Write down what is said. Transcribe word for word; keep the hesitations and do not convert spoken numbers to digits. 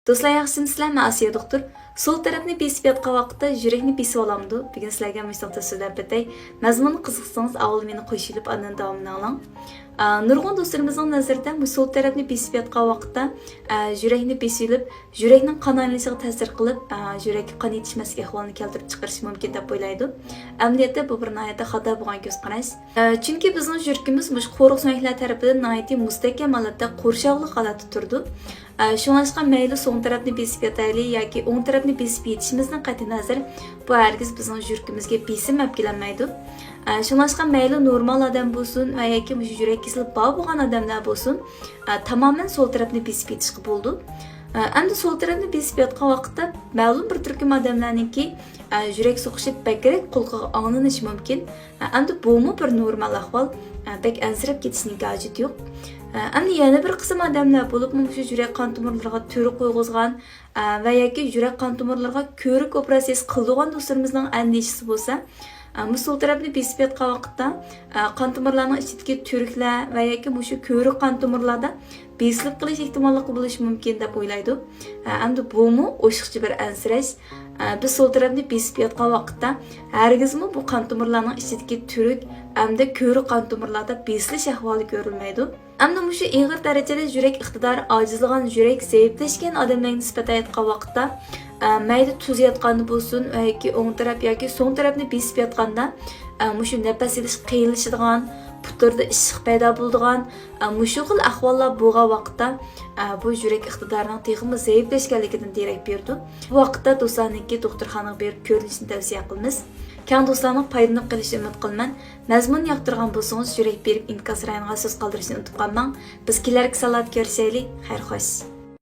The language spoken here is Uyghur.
دوستلار، ياخشىمۇسىلەر؟ مەن ئاسىيە دوختۇر. سول تەرەپنى بېسىپ ياتقان ۋاقىتتا يۈرەكنى بېسىۋالامدۇ؟ بۈگۈن سىلەرگە مۇشۇنداق سۆزلەپ ئۆتەي. مەزمۇنغا قىزىقسىڭىز، ئاۋۋال مېنى قوشۇۋېلىپ، ئاندىن داۋامىنى ئاڭلاڭ. ئا، نۇرغۇن دوستلىرىمىزنىڭ نەزىرىدە مۇ-، سول تەرەپنى بېسىپ ياتقان ۋاقىتتا، ئا، يۈرەكنى بېسىۋېلىپ، يۈرەكنىڭ قان ئايلىنىشىغا تەسىر قىلىپ، ئا، يۈرەككە قان يېتىشمەسلىك ئەھۋالىنى كەلتۈرۈپ چىقىرىشى مۇمكىن دەپ ئويلايدۇ. ئەمەلىيەتتە بۇ بىر ناھايىتى خاتا بولغان كۆز قاراش. ئا، چۈنكى بىزنىڭ يۈرىكىمىز مۇشۇ قورۇق سۆڭەكلەر تەرىپىدىن ناھايىتى مۇستەھكەم ھالەتتە، قورشاۋلىق ھالەتتە تۇرىدۇ. ئە، شۇڭلاشقا مەيلى سول تەرەپنى بېسىپ ياتايلى ياكى ئوڭ تەرەپنى بېسىپ يېتىشىمىزدىن قەتئىينەزەر، بۇ ھەرگىز بىزنىڭ يۈرىكىمىزگە بېسىم ئەپ كېلەلمەيدۇ. ئە، شۇڭلاشقا مەيلى نورمال ئادەم بولسۇن ۋە ياكى مۇشۇ يۈرەك كېسىلى بار بولغان ئادەملەر بولسۇن، ئە، تامامەن سول تەرەپنى بېسىپ يېتىشقا بولىدۇ. ئە، ئەمدى سول تەرەپنى بېسىپ ياتقان ۋاقىتتا مەلۇم بىر تۈركۈم ئادەملەرنىڭكى، ئە، يۈرەك سوقۇشى بەكرەك قۇلىقىغا ئاڭلىنىشى مۇمكىن. ئەمدى بۇمۇ بىر نورمال ئەھۋال، بەك ئەنسىرەپ كېتىشنىڭكى ھاجىتى يوق. ئەمدى يەنە بىر قىسىم ئادەملەر، بولۇپمۇ مۇشۇ يۈرەك قان تومۇرلىرىغا تۈۋرۈك قويغۇزغان ۋە ياكى يۈرەك قان تومۇرلىرىغا كۆۋرۈك ئوپېراتسىيىسى قىلىدىغان دوستلىرىمىزنىڭ ئەندىشىسى بولسا، مۇشۇ سول تەرەپنى بېسىپ ياتقان ۋاقىتتا، قان تومۇرلارنىڭ ئىچىدىكى تۈۋرۈكلەر ۋە ياكى مۇشۇ كۆۋرۈك قان تومۇرلاردا بېسىلىپ قېلىش ئېھتىماللىقى بولۇشى مۇمكىن دەپ ئويلايدۇ. ئەمدى بۇمۇ ئوشۇقچە بىر ئەنسىرەش. بىز سول تەرەپنى بېسىپ ياتقان ۋاقىتتا، ھەرگىزمۇ بۇ قان تومۇرلارنىڭ ئىچىدىكى تۈۋرۈك ئەمدى كۆۋرۈك قان تومۇرلاردا بېسىلىش ئەھۋالى كۆرۈلمەيدۇ. ئەمدى مۇشۇ ئېغىر دەرىجىدە يۈرەك ئىقتىدارى ئاجىزلىغان، يۈرەك زەئىپلەشكەن ئادەملەرگە نىسبەتەن ئېيتقان ۋاقىتتا، ئە، مەيلى تۈز ياتقاندا بولسۇن ياكى ئوڭ تەرەپ ياكى سول تەرەپنى بېسىپ ياتقاندا، ئە، مۇشۇ نەپەس ئېلىش قىيىنلىشىدىغان، پۇتلىرىدا ئىششىق پەيدا بولىدىغان، ئە، مۇشۇ خىل ئەھۋاللار بولغان ۋاقىتتا، ئە، بۇ يۈرەك ئىقتىدارىنىڭ تېخىمۇ زەئىپلەشكەنلىكىدىن دېرەك بېرىدۇ. بۇ ۋاقىتتا دوستلارنىڭكى دوختۇرخانىغا بېرىپ كۆرۈنۈشنى تەۋسىيە قىلىمىز. كەڭ دوستلارنىڭ پايدىلىنىپ قېلىشىنى ئۈمىد قىلىمەن. مەزمۇننى ياقتۇرغان بولسىڭىز، يۈرەك بېرىپ ئىنكاس رايونىغا سۆز قالدۇرۇشنى ئۇنتۇپ قالماڭ. بىز كېلەركى سانلاردا كۆرۈشەيلى. خەير خوش.